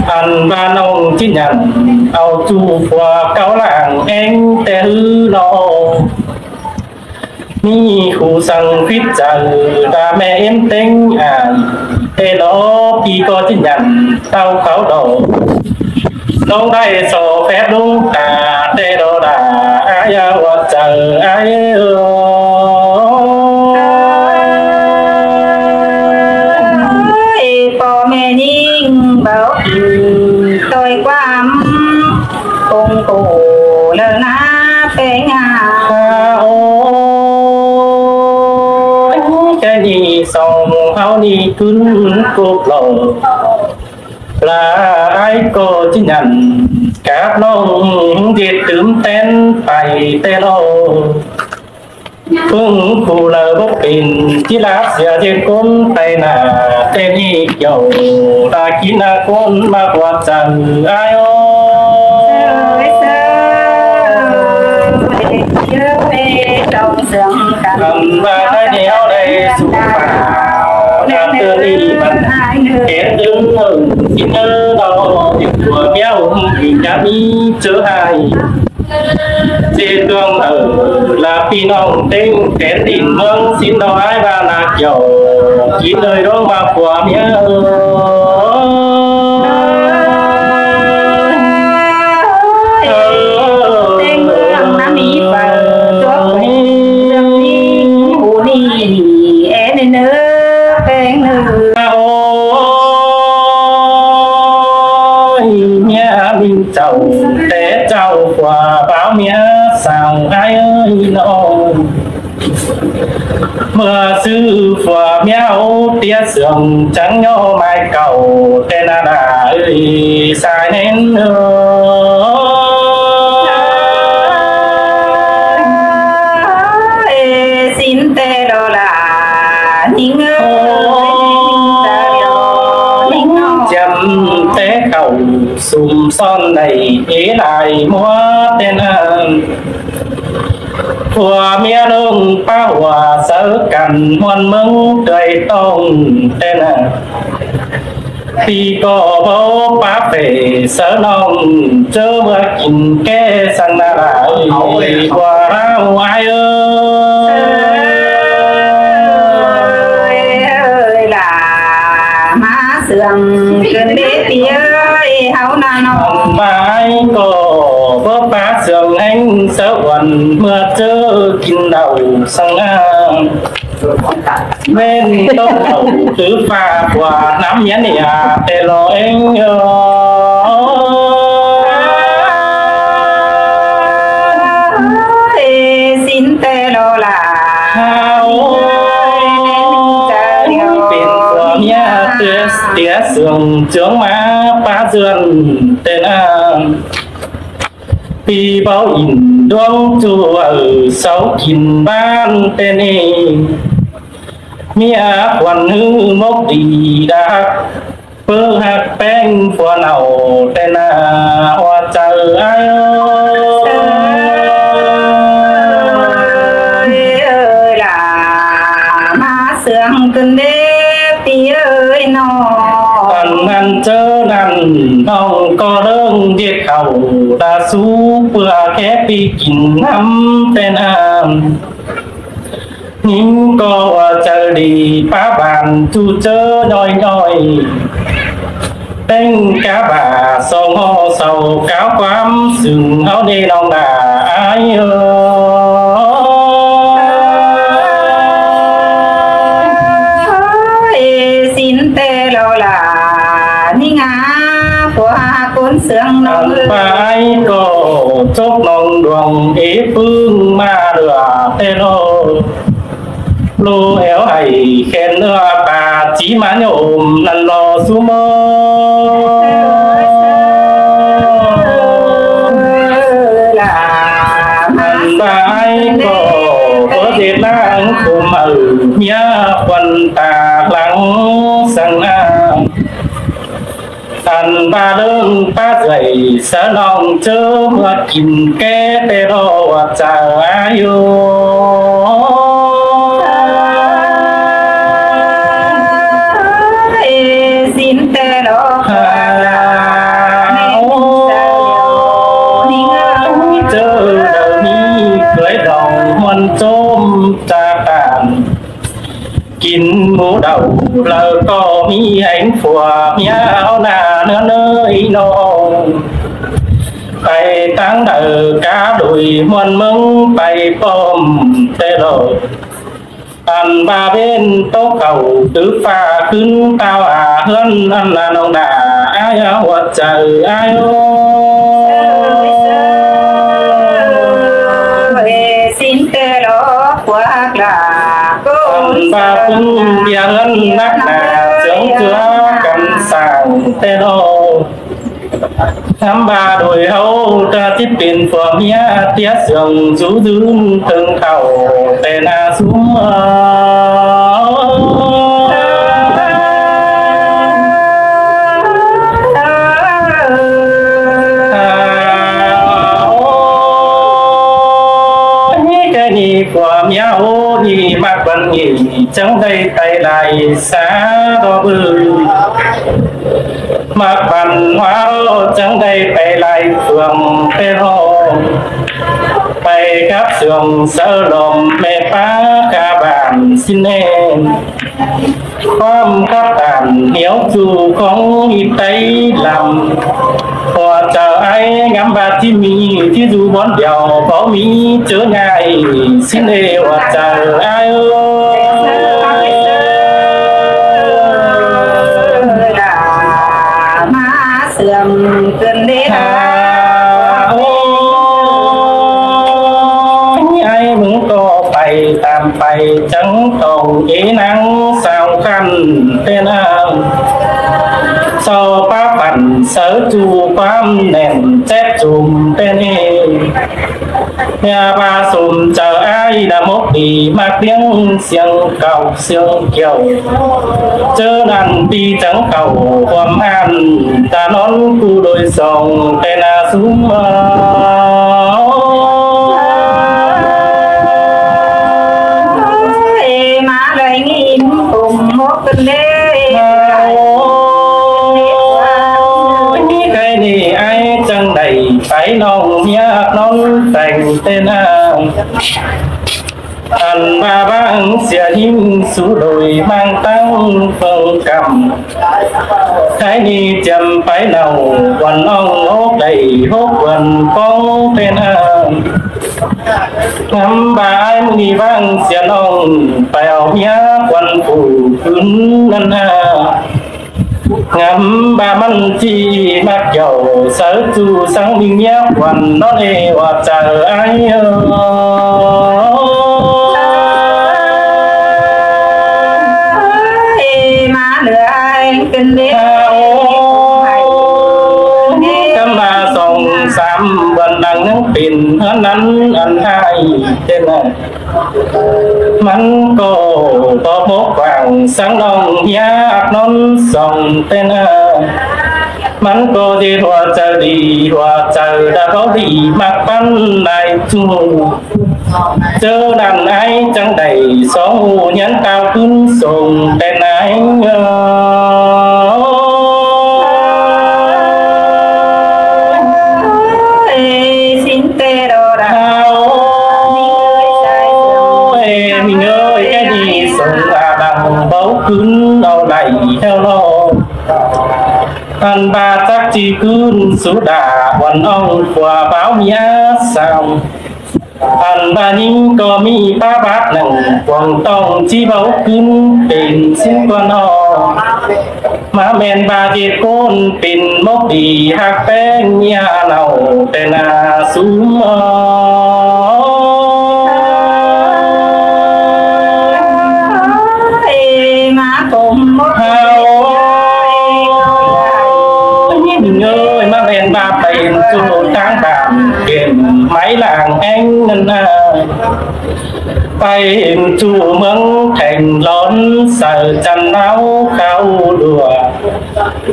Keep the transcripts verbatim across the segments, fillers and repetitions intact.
ăn ꞌva ꞌnọng ꞌchí nhẳn au ꞌchu phua cáo lăng ꞌen ꞌtẹ ꞌhứ lo. ꞌMí khu săng phít chaư ta ꞌme ꞌếm ꞌtếng ai ꞌtẹ lo, ꞌpi ꞌcọ ꞌchí nhẳn ꞌtau kháo đo. ꞌNọng đảy so phép ꞌluống ta ꞌtẹ lo đa ai a ꞌva chaư ai ơi. ꞌPo ꞌme ꞌnhính báu kin ꞌtoi ꞌquám ꞌcóng ꞌcộ ꞌlạ ꞌna ꞌpéng a. Ôi, ꞌchí ꞌnị song ꞌháu ꞌnị ꞌcứn cốc lo. ꞌLa ai ꞌcọ ꞌchí nhẳn cắp ꞌnọng ꞌdệt tứm ꞌtén pay ꞌtẹ lo. ꞌPứng khu ꞌlau báu pên ꞌchí láp sia ꞌdệt ꞌcốn pay nả ꞌtẹ ꞌnị kiẻo ta kin a ꞌcốn ꞌmặc ꞌva chaư ai ơi. Ăn ꞌva ꞌtẹ ꞌnị ꞌháu đảy sung pao ta ꞌtẹ ꞌnị băn kén ꞌtứng ꞌnưng kin ơ lo ꞌdệt phua ꞌmía ꞌhôm kin dá ꞌmí ꞌchớ ꞌhại. ꞌChớ ꞌtương ꞌnớ ꞌlạ ꞌpi ꞌnọng ꞌtếng kén đin ꞌmướng ꞌsịn lo ai ꞌva ꞌna kiẻo kin ơi ꞌlống ꞌva phua ꞌmía ơi. ꞌTếng ꞌmướng ꞌnặn ꞌmí phaư chuốp ꞌpéng ꞌnưng ꞌnị ꞌhụ ꞌnị é ꞌnị ꞌnớ ꞌpéng ꞌnưng. Ôi, ꞌmía ꞌmính chảu té chảu phua báo ꞌmía săng ai ơi ꞌnọng. ꞌMưa ꞌsứ phua ꞌmía ꞌháu ꞌtiế sương chắng ꞌnhó mai cảu ꞌtẹ ꞌna đa ơi sai ꞌnén ơi. ꞌSịn ꞌtẹ lo đa ꞌnhính ơi, ꞌnhính ꞌtẹ lo ꞌnhính ꞌnọ. Chăm té khảu sum son đảy é lai ꞌmứa ꞌtẹ ꞌna. Phua ꞌmía ꞌlống pá hua sáư căn ꞌhuôn ꞌmướng ꞌtơi ꞌtong ꞌtẹ ꞌna. ꞌPi ꞌcọ báu pá pê sáư ꞌnọng ꞌchớ ꞌmưa kin ké săng ꞌna đa ơi, phua ꞌlạ ai ơi. Ơi, ơi, ꞌlạ ꞌmá sương ꞌcứn đé ꞌpi ơi, ꞌháu ꞌna ꞌnọng. Ăn ꞌva ai ꞌcọ báu pá sương ꞌhéng sáư uôn ꞌmưa ꞌchớ kin đaư săng ꞌna. ꞌVến tốc đaư thứ pha phua ꞌnắm nhén ꞌnị a ꞌtẹ lo ꞌhéng ơ. ꞌSịn ꞌtẹ lo đa ꞌháu pên phua ꞌmía ꞌtiế, ꞌtiế sương ꞌchướng ꞌmá pá ꞌdượn ꞌtẹ ꞌna. ꞌPi báu ỉn ꞌluống ꞌchu ꞌvạu sáu kin ꞌván ꞌtẹ ꞌnị. ꞌMí ác khuôn ꞌhứ mốc đi đa ꞌhặc, ꞌpưa ꞌhặc ꞌpéng phua nảu ꞌtẹ ꞌna ꞌva chaư ai ơi. Ơi, ơi, ꞌlạ ꞌmá sương ꞌcứn đé ꞌpi ơi ꞌnọ. Ăn ꞌnặn ꞌchớ ꞌnặn ꞌnọng ꞌcọ ꞌlớng ꞌdệt khảu đa sú ꞌpưa ké ꞌpi kin ꞌnắm ꞌtẹ ꞌna. ꞌNhính ꞌcọ ꞌva chaư đi pá ban ꞌchu ꞌchớ ꞌnọi ꞌnọi. ꞌTếng cá bả song ꞌhọ sau cáo ꞌquám sưng ꞌháu đé ꞌnọng đa ai ơi. Ơi, ꞌsịn ꞌtẹ lo đa ꞌnhính a phua ꞌcốn sương ꞌnọng ơi. Ăn ꞌva ai ꞌcọ chốc ꞌnọng đuang é ꞌpứng ꞌmá lưa ꞌtẹ lo. ꞌLô éo hảy khen ꞌnưa pá ꞌchí ꞌmá ꞌnhôm ꞌnặn lo sú ꞌmá. Ăn ꞌva ai ꞌcọ báu ꞌdệt ꞌláng khôm ꞌmự ꞌmía khuôn ta lăng săng ꞌna. Ăn ꞌva ꞌlớng pá dạy sáư ꞌnọng ꞌchớ ꞌmưa kin ké ꞌtẹ lo ꞌva chaư ai ơi. Ê, ꞌsịn ꞌtẹ lo ꞌva Lỏ ꞌcọ ꞌmí ꞌhéng phua ꞌmía ꞌháu ꞌna ꞌnớ ꞌnớ ꞌnọng. Pay ꞌtáng đaư cá đuổi ꞌmuôn ꞌmớng pay pom té ꞌlọ. Ăn ꞌva ꞌvến tốc khảu tứ pha khứn ꞌtao a ꞌhướn ăn ꞌna ꞌnọng ꞌna ai a ꞌhuột chaư ai ơ. Ê, ꞌsịn té ꞌlọ ꞌquá ꞌlạ. Ăn ꞌva ꞌpứng ꞌviạk ꞌhướn nắc ꞌna chướng ꞌchứa căn sảng té ꞌlọ. Ngắm ꞌva đuổi ꞌháu ta ꞌchí pên phua ꞌmía ꞌtiá sương dú dưn ꞌtếng khảu té ꞌna súm. Ơ, ꞌnị ꞌcọ ꞌnị phua ꞌmía ꞌnị ꞌmặc ꞌvắn ꞌnị chắng đảy pay lai sa ꞌlọ bươn. ꞌMặc ꞌvắn ꞌhua chắng đảy pay lai phường té ꞌlọ. Pay cắp sương saư lom ꞌme ꞌpá cá bản ꞌsịn ên. ꞌQuám cắp tản hiếu ꞌchu khong ꞌnị Tây lăm. ꞌHuột chaư ai ngắm ꞌva ꞌchí ꞌmí ꞌchí dú bón điêu báu ꞌmí ꞌchớ ꞌngai ꞌsịn ê ꞌhuột chaư ai ơ. Sương cơn đế. Ai ꞌmứng ꞌcọ pay tam pay chắng tông ế nắng sao khăn té ꞌna. Sau ꞌpá phản saư ꞌchu ꞌquám nẻn chép chum té ꞌnị. ꞌNhá ꞌva sum chaư ai đa mốc đi ꞌmặc ꞌliếng siêng cọc siêng kiêu. ꞌChớ ꞌnặn ꞌpi chắng khảu ꞌhuôm ꞌhặn ta ꞌnón ꞌcu đôi song té ꞌna súm. Ê, ꞌmá đảy ꞌnị ꞌcum mốc cơn đế. Ơ, ꞌnị ꞌcọ ꞌnị ai chắng đảy pay ꞌnọng ꞌnhá ꞌnón teng té ꞌna. Ăn ꞌva ꞌváng sia ꞌhịn sú đôi ꞌmáng ꞌtáng phông căm. Thái ꞌnị chiêm pay nảu ꞌquăn ꞌnọng hốc đảy hốc ꞌquăn ꞌcóng pên ꞌnặn. Ngắm ꞌva ai ꞌmự ꞌnị ꞌváng sia ꞌnọng pay au ꞌmía ꞌquăn phủ cứn ꞌnặn ꞌna. Ngắm ꞌva ꞌmắn ꞌchí ꞌmặc dẻo saư ꞌchu sắng ꞌmí ꞌmía ꞌquăn ꞌnón ê ꞌhuột chaư ai ơ. Ê, ꞌmá đảy ai cơn đế. Ơ, ơ, cắm ꞌva song sam bươn đang nắng pên ꞌhướn ꞌnặn ăn ai té ꞌna. ꞌMắn ꞌcọ ꞌcọ mốc quảng sắng ꞌnọng ꞌnhá ꞌnón song té ꞌna. ꞌMắn ꞌcọ ꞌdệt ꞌhuột chaư đi, ꞌhuột chaư đa báu đi ꞌmặc ꞌpắn lai ꞌchu. ꞌChớ ꞌnặn ai chắng đảy song ꞌhụ nhắn tao cứn song té ꞌna. Ê, ꞌsịn té ꞌlọ đa. Ơ, ê, ꞌmí ơi, ké đi sông a đăng báu cứn au đảy theo lo. Ăn ꞌva chắc ꞌchí cứn sú đa ꞌquăn ꞌnọng phua báo ꞌmía sao. Ăn ꞌva ꞌnhính ꞌcọ ꞌmí ꞌpá bát nẳng cuông ꞌtọng ꞌchí báu cứn pên ꞌsịn ꞌquăn ꞌnọ. ꞌMá ꞌmen ꞌva ꞌdệt ꞌcốn pên mốc đi ꞌhặc ꞌpéng ꞌmía nảu té ꞌna súm ơ. Ê, ꞌmá ꞌcum mốc hao. Ơ, ꞌnhính ơi, ꞌmá ꞌmen ꞌva pay ꞌchu ꞌtáng bản kêm máy làng ꞌhéng ꞌnặn ꞌna. Pay ꞌchu ꞌmướng Thành lón saư chăn náo kháo đua.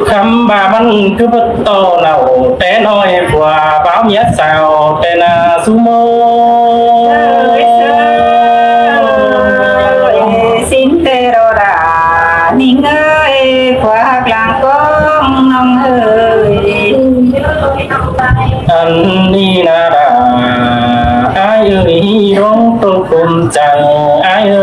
Khắm ꞌva ꞌmắn ꞌcứ bớt ꞌto nảu té ꞌnọi phua báo ꞌmía sao té ꞌna súm ơ. Ê, ꞌsịn té ꞌlọ đa, ꞌnhính ơi, phua ꞌhặc lăng ꞌcóng ꞌnọng ơi. Ăn ꞌnị ꞌna đa, ai ơi, ꞌhí ꞌlống tô côm chaư, ai ơi.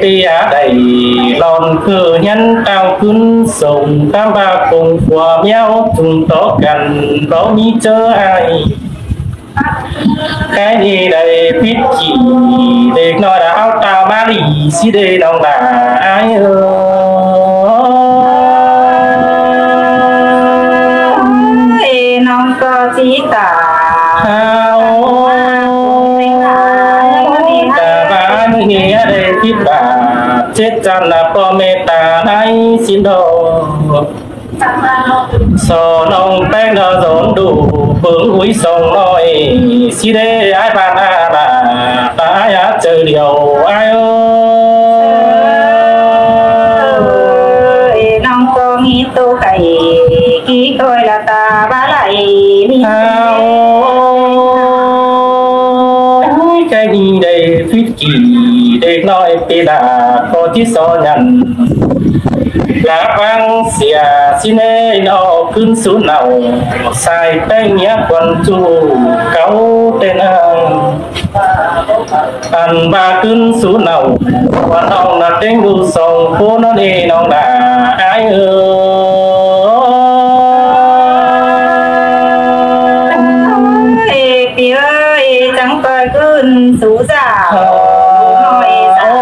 Ti a đảy lon khư hiến tao khứn sông tam ba công phua miao chung tó căn báu mí chớ ai. Cái đi đảy phít kỉ đếc ꞌnọi đã áo tao má lì xí đê nong đã ai ơi. Ê, nong có chí tả. Hao. Tả bá ꞌnị đảy phít bá. Chết chăn là po mê ta nái xin đồ. So nong ꞌpéng đó dốn đủ bướng úi sông ꞌnọi. Xí đê ai bàn a là ta ai á chơi điều ai ơi. Nong có nghĩ tô cày kí coi là ta bá lại đi. Hao. Cái đi đây phít kỉ đếc ꞌnọi pê đà có chí so nhắn. Lá băng xìa xin ê nó khứn sú nầu. Sai ꞌpéng nghĩa quần chu cáu tên ơi. Ăn ba khứn sú nầu. Quần ông là tên ꞌlụk sông phú nó đi nong đã ai ơi. Ê, pì ơi, chắng coi khứn sú dả. Ôi, dả.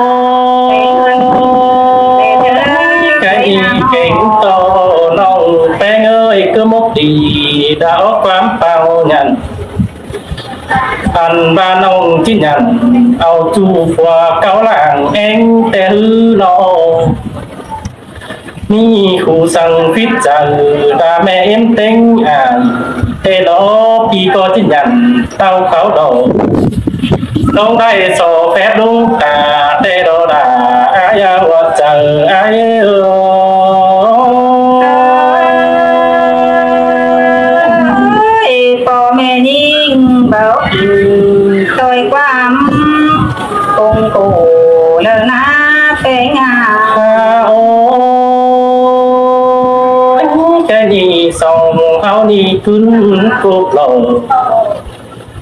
Cái đi kính tô nong ꞌpéng ơi, cứ mốc đi đã có quán bao nhận. Ăn ba nong chí nhận, áo chu phua cáo làng én té hứ nó. Ní khu săng phít chăng ta mẹ ến téng ai. Té đó pì có tin nhắn tao kháo đồ. Nong đảy so phép đúng ta té đó đã ai a ua chăng ai ơi. Ê, po mẹ ꞌnhính báu kỉ tôi quam. Công cô lơ ná ꞌpéng a. Ôi, cái đi sông háo đi khứn cục lầu.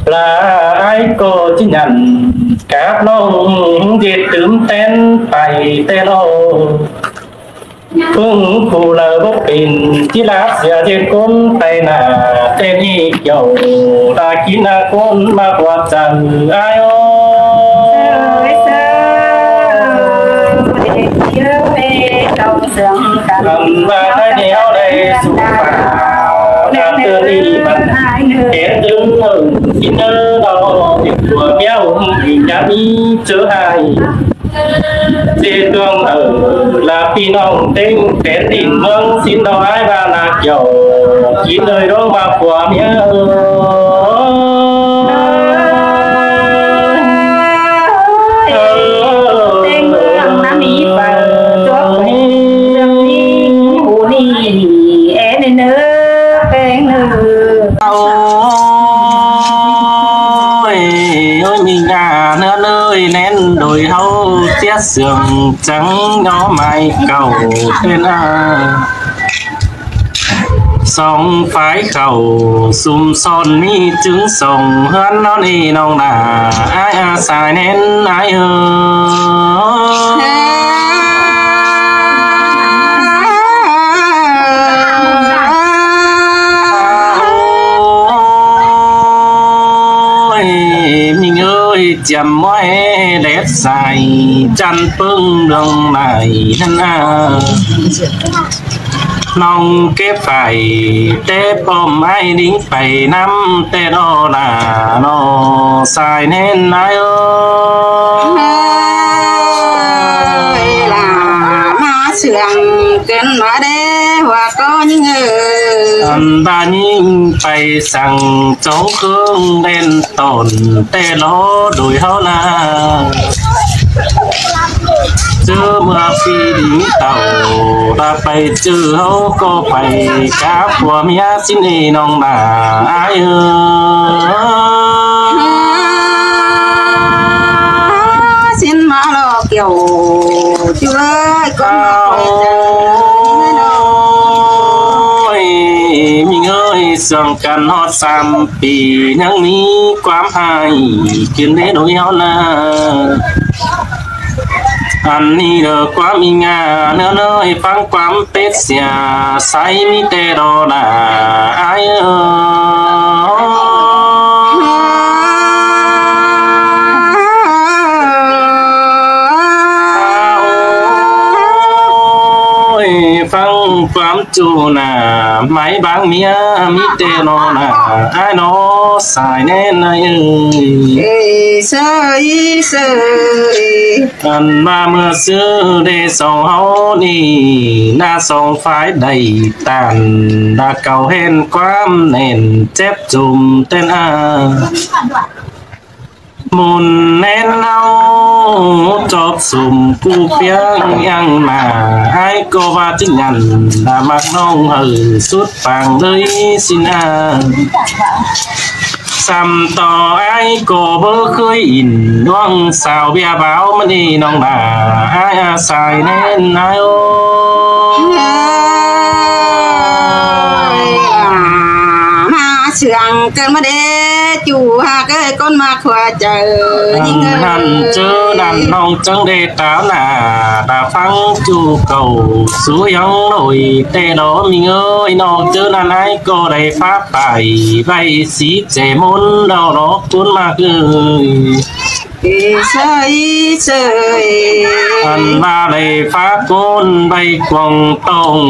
Là ai có chí nhắn cáp nong dệt tứm ten pay té lô. Phung khu lơ bốc pin, chí láp dìa dệt cốn tay nả, tên ý kiểu, ta kín nả cốn mà quạt dần ai ô. Ơi, sao? Ê, ê, ê, trong sương cắn. Hẳn và cái đéo đây sụp vào, ta tưa đi bắn, kẻ tướng hừng, kín nơ đo, địch của béo, vì nhắm ý chớ hại. Dê tuông ở là phi nông tênh kén đỉnh mương xin đo ái ba là kiểu chín đời đó mà của mía ơi. Tênh mương năm ý bà chúa cũng dâng đi hù đi é nên nơ tênh nơ. Ôi, ôi, mình à, nó nơi nén đồi hâu, tiết sương trắng, nó mai cầu tên à. Sông phái khẩu, sum son mi trứng sông, hướn nó đi nông nà, ai à, sai nên ai ơi. Ôi, mình ơi, chăm mối đẹp dài, chăn pưng đường này hăn à. Nông kế phải, té bom ai đính phải năm, té đó là nó sai nên ai ơi. Ơi, là má sương kén má đế, hoa có những người. Ăn ba những phải sẵn chống cương đen tổn, té đó đuổi hao là. Chớ mưa phi đính tàu, ta phải chữ hấu có phải cá của mía xin đi nông bà ai ơi. Xin má lo kiểu, chú ơi, con má phải chữ. Ôi, mình ơi, sương căn hót sam pì, nhắn ní quám hai, kiến đế đối hao là. Ăn ꞌnị ꞌlẹo ꞌquám ꞌnhính ꞌnớ ꞌnớ ꞌphắng ꞌquám pết sia sai ꞌmí ꞌtẹ đó ꞌnạ ải ới. Ôi, ꞌphắng ꞌquám ꞌchu ꞌnạ, mai báng ꞌmía ꞌmí ꞌtẹ đó ꞌnạ ải ꞌnớ sai ꞌnén ải ới. Ê, sơi, sơi. Ăn ꞌva ꞌmưa ꞌsứ đé song ꞌháu ꞌnị, ꞌná song phái đảy tản, đa cau ꞌhẹn ꞌquám ꞌnén chép chum ꞌtến a. Môn ꞌnén ꞌháu chóp sum cu piếng ꞌnhắng ꞌmá, ải ꞌcọ ꞌva ꞌchí nhẳn, đa ꞌmặc ꞌnọng hảư sút pang đới ꞌsịn a. Sắm ꞌto ải ꞌcọ báu ꞌkhới in ꞌluống sao bia báo ꞌmắn ꞌnị ꞌnọng ꞌnạ ải a sai ꞌnén ải ới. ꞌMá sương ꞌcợn ꞌmá đé ꞌchu ꞌhặc ới ꞌcốn ꞌmặc ꞌhua chaư ꞌnhính ới. Ăn ꞌchớ ꞌnặn ꞌnọng chắng đé táo ꞌnạ, đa ꞌphắng ꞌchu cảu sú ꞌhiếng ꞌnọi ꞌtẹ đó ꞌmí ꞌnớ ꞌnọng. ꞌCớ ꞌnặn ải ꞌcọ đảy phák pay ꞌvạy sí ꞌchẹ ꞌmôn đaư đó ꞌcốn ꞌmặc ới. Ê, sơi, sơi. Ăn ꞌva đảy phák ꞌcốn ꞌvạy cuông tông,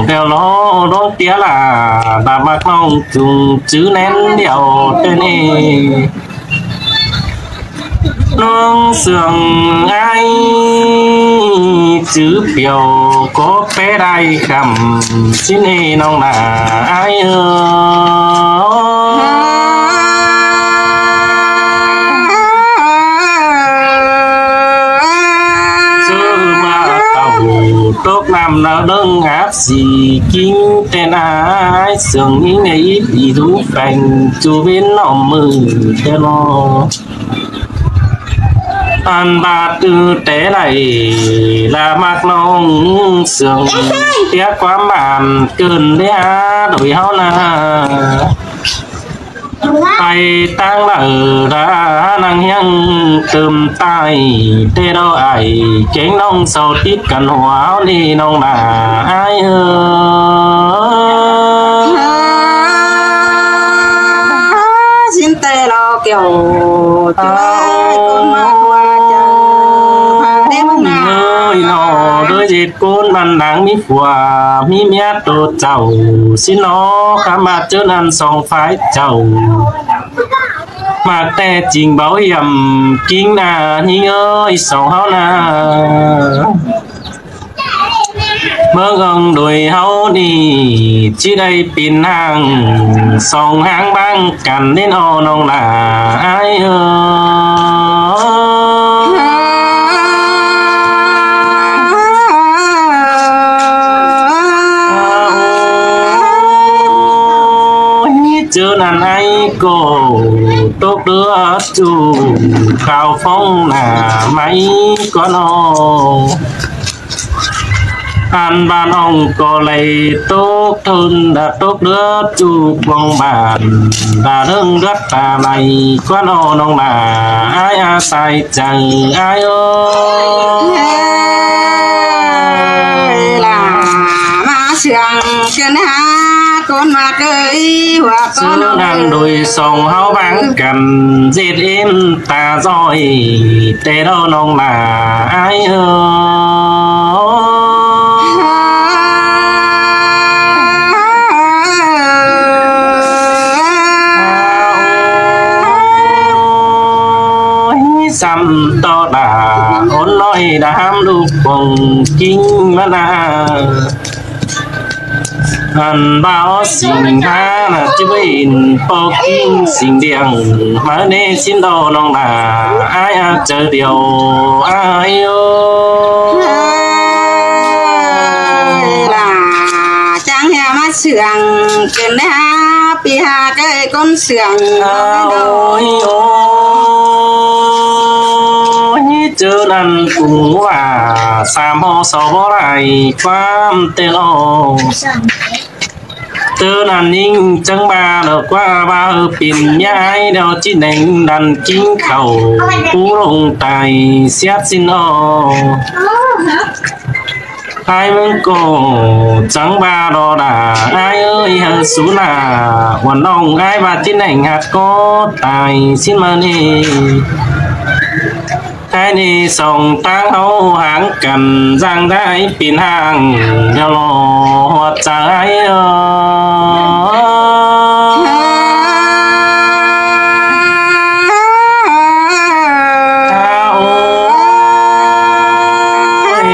ꞌlẹo lo ꞌluống ꞌtía ꞌlạ, đa ꞌmặc ꞌnọng ꞌchung chứ ꞌnén điêu ꞌtến ê. ꞌLuống sương ải chứ piêu ꞌcọ pé đảy khắm ꞌsịn ê ꞌnọng ꞌnạ ải ới. ꞌChớ ꞌva tảu tốc ꞌnặm ꞌnớ ꞌlớng áp sí ꞌkính ꞌtến ải sương ꞌnhính ꞌnị ít đi dú pheng ꞌchu ꞌvến ꞌnọng ꞌmự ꞌtẹ lo. Ăn ꞌva ꞌtứ té đảy, đa ꞌmặc ꞌnọng sương ꞌtía ꞌquám bản ꞌcợn đé a đuổi ꞌháu ꞌnạ. Pay ꞌtáng đaư đa ꞌnăng ꞌhiếng tơm tai, ꞌtẹ đó ải kéng ꞌnọng sau tít căn hua ꞌnị ꞌnọng ꞌnạ ải ới. ꞌSịn ꞌtẹ lo kiẻo ꞌchu ải ꞌcốn ꞌmặc ꞌhua chaư ꞌphạ đé ꞌmắn ꞌnạ ới ꞌnọ, đới ꞌdệt ꞌcốn ꞌmắn đang ꞌmí phua ꞌmí ꞌmía tô chảu ꞌsịn ꞌnọ. Khắm ꞌva ꞌchớ ꞌnặn song phái chảu ꞌmặc ꞌtẹ ching báu hiểm ꞌkính ꞌnạ ꞌnhính ới song ꞌháu ꞌnạ. ꞌMướng ꞌnọng đuổi ꞌháu ꞌnị ꞌchí đảy pên ꞌháng song ꞌháng báng căn ꞌnến o ꞌnọng ꞌnạ ải ới. ꞌChớ ꞌnặn ải ꞌcọ tốc đứa ꞌchu khao phóng ꞌnạ mai ꞌquán o. Ăn bản ꞌnọng ꞌcọ đảy tốc thôn đa tốc đứa ꞌchu cuông bản đa ꞌlớng đứa ta đảy ꞌquán o ꞌnọng ꞌnạ ải a sai chaư ải ới. Ơi, ꞌlạ ꞌmá sương ꞌcợn ꞌhặc ꞌcốn ꞌmặc ới ꞌhua ꞌcốn ꞌnặn đuổi song ꞌháu báng căn ꞌdệt êm ta ꞌdoi ꞌtẹ đó ꞌnọng ꞌnạ ải ới. Sắm ꞌto đa ôn ꞌnọi đa hám ꞌlụk cuông ꞌkính ꞌmắn ꞌnạ. Ăn ꞌva ók sing ꞌhá ꞌnạ ꞌchí ꞌvạy ꞌpo ꞌkính sing điêng ꞌmá ꞌnê ꞌsịn đó ꞌnọng ꞌnạ ải a chaư điêu ải ới. Ơi, ꞌlạ chắng ꞌhia ꞌmá sương ꞌcợn đé ꞌhặc ꞌpi ꞌhặc ới ꞌcốn sương. Ôi, ôi, ꞌchớ ꞌnặn ꞌcú ꞌva sam ꞌhó so bó đảy ꞌquám ꞌtẹ lo. ꞌTớ ꞌnặn ꞌnhính chắng ꞌva lỏ ꞌquá ꞌva ꞌhứ pên ꞌmía ải ꞌlẹo ꞌchí neng đăn ꞌkính khảu pú ꞌlống tai siát ꞌsịn ꞌnớ. Ải ꞌmướng ꞌcọ chắng ꞌva lỏ đa ải ơi, ꞌhứ sú nả ꞌhuôn ꞌnọng ải ꞌva ꞌchí neng ꞌhặc ꞌcọ tai ꞌsịn ꞌmá ꞌnị. Ải ꞌnị song ꞌtáng ꞌháu háng căn dáng đảy pên ꞌháng ꞌlẹo lỏ ꞌhuột chaư ải ơi. Ôi,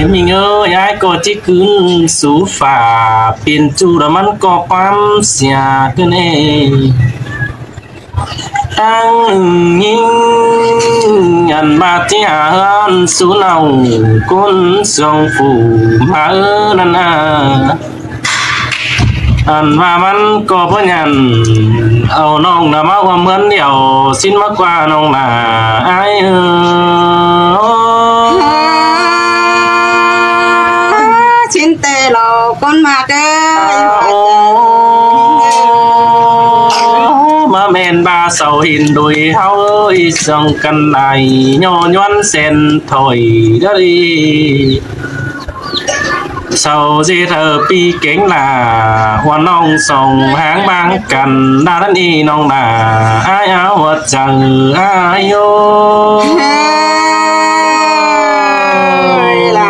ꞌmính ơi, ải ꞌcọ ꞌchí ꞌcứn sú phả pên ꞌchu đa ꞌmắn ꞌcọ ꞌquám sia ꞌcứn ê. ꞌTáng ꞌnưng ꞌnhính ăn ꞌva ꞌchí hả ꞌhướn sú nả ꞌcốn sương phủ ꞌmá ꞌnặn a. Ăn ꞌva ꞌmắn ꞌcọ báu nhẳn au ꞌnọng nả ꞌmá ꞌhuôm ꞌhướn điêu ꞌsịn ꞌmá ꞌquá ꞌnọng nả ải ơi. ꞌChịn ꞌtẹ lo ꞌcốn ꞌmặc ơi. Ơ, ꞌmá ꞌmen ꞌva sau hên đuổi ꞌháu ơi, sương căn lai ꞌnhó ꞌnhuăn sen thỏi đá đi. Sau ꞌdệt ꞌhứ ꞌpi kéng lả ꞌhuôn ꞌnọng song háng ꞌváng căn đa ꞌnặn ê ꞌnọng nả ải áo ꞌhuột chaư ải ơi. Ơi, lả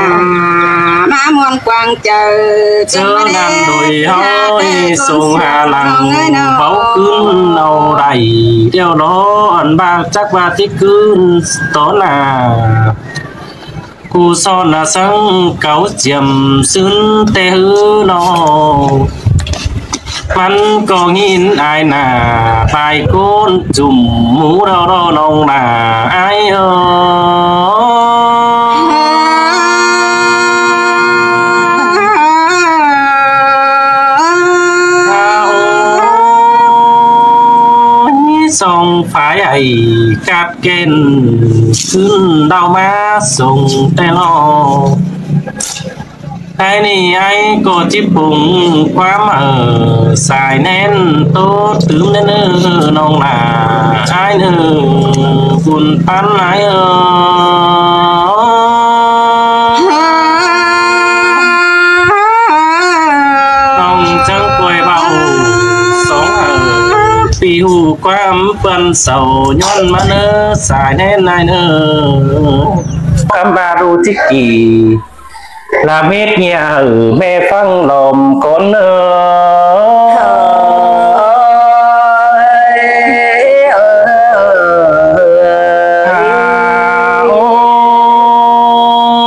ꞌmá ꞌmuôn quang chaư ꞌchớ ꞌnặn đuổi ꞌháu ơi, sông hà lăng báu ꞌcứn au đảy điêu lỏ ăn ꞌva chắc ꞌva ꞌchí ꞌcứn tó nả. Cu son nả sắng cáu chiêm ꞌsứn ꞌtẹ ꞌhứ ꞌnọ. ꞌMắn ꞌcọ ꞌnghín ải nả tai ꞌcốn chum mú đau đo ꞌnọng nả ải ơi. Ôi, song phái ải cát ꞌkén ꞌcứn đau ꞌmá sông ꞌtẹ lo. Ải ꞌnị ải ꞌcọ ꞌchí pung ꞌquám ꞌhứ sai ꞌnén ꞌtố tứm ꞌnớ ꞌnọng nả ải ꞌnớ, bun ꞌpắn ải ơi. ꞌNọng chắng ꞌquái báu song ꞌhứ ꞌpi ꞌhụ ꞌquám ꞌpắn sau ꞌnhuăn ꞌmá ꞌnớ sai ꞌnén ải ꞌnớ. ꞌQuám ꞌva ꞌlụk ꞌchí kỉ lả mết ꞌnhá ꞌhứ ꞌme ꞌphắng lom cón ꞌnớ.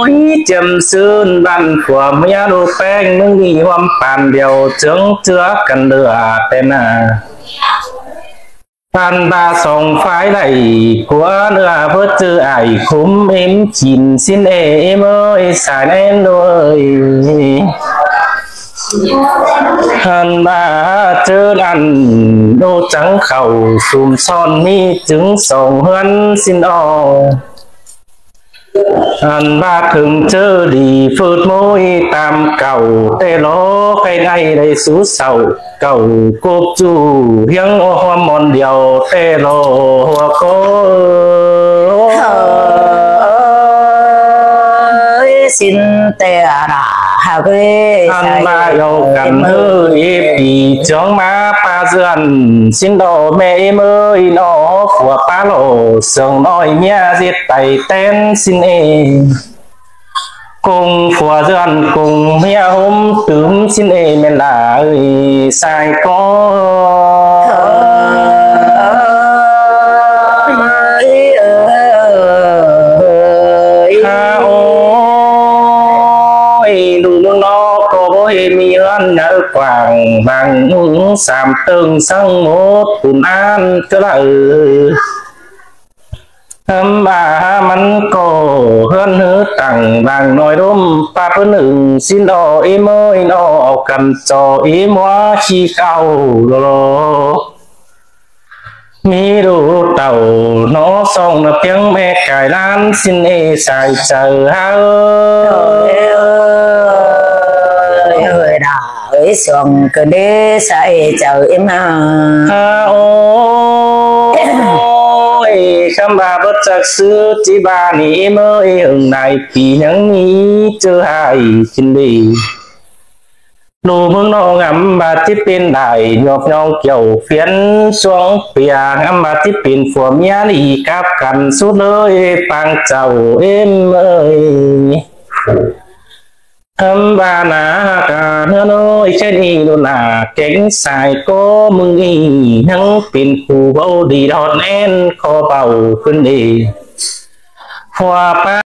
Ôi, chiêm ꞌsứn ꞌvắn phua ꞌmía ꞌlụk ꞌpéng ꞌmướng đi ꞌhuôm păn điêu chướng ꞌchưa căn lửa ꞌtẹ nả. Ăn ꞌva song phái đảy ꞌcốn ꞌlứa bớt ꞌchư ải khúm ím chỉn ꞌsịn ê ím ơi sai ꞌnén ꞌlụk ơi. Ăn ꞌva ꞌchớ ꞌnặn ꞌlụk chắng khảu sum son ꞌmí chứng song ꞌhướn ꞌsịn o. Ăn ꞌva khửng ꞌchớ đi phớt ꞌmối tam cảu ꞌtẹ lo khay ꞌnị đảy sú sau cảu cốp ꞌchu hiếng ꞌhuôm ꞌmón điêu ꞌtẹ lo ꞌhua ꞌcọ. Ơi, ꞌsịn ꞌtẹ nả hảư ꞌquế. Ăn ꞌva sai au căn ꞌhứ ꞌi ꞌpi chướng ꞌmá ꞌpá dươn ꞌsịn đo ꞌme ꞌmới ꞌnọ phua ꞌpá lo sương ꞌnọi ꞌmía ꞌdệt tai ꞌtén ꞌsịn ê. Cung phua dươn cung ꞌmía ꞌhôm tứm ꞌsịn ê ꞌmen lả ơi sai ꞌcọ. Ơi, ơi, ơi. Ha ôi, ꞌlụk ꞌmướng ꞌnọ ꞌcọ báu hê ꞌmí ꞌhướn nả quảng vang sam ꞌtớng săng mốt pun an ꞌchớ lả ơi. Hơm ꞌva ꞌmắn ꞌcọ ꞌhướn ꞌhứ tẳng vang ꞌnọi ꞌlốm ꞌpặp ꞌhướn ưng ꞌsịn đo ꞌi ꞌmới ꞌnọ au căn so ꞌi ꞌmúa ꞌchí khảu lo lo. ꞌMí ꞌlụk tảu ꞌnọ song nả piếng ꞌme cai ꞌlan ꞌsịn ê sai chaư hảư. Ơi, ơi, đa ơi, Song kơ đế sa ê chaư êm ha. Ha ôi, khăm ba bớt chắc sư ti ba ni êm ơi, hưng nai pi nhăng ni chơ hai khín đê. Lu mưng no ngắm ba ti pên đài, nhọp nhong kiêu phiến suông pia, ngắm ba ti pên phua mía ni cắp căn sút lơi pang chào êm ơi. Hăm ba na ca hơ nôi khen ing đô na kéng sai có mưng ing hăng pin khu báu đi đọt nén kho báu khuyến đi. Phua pa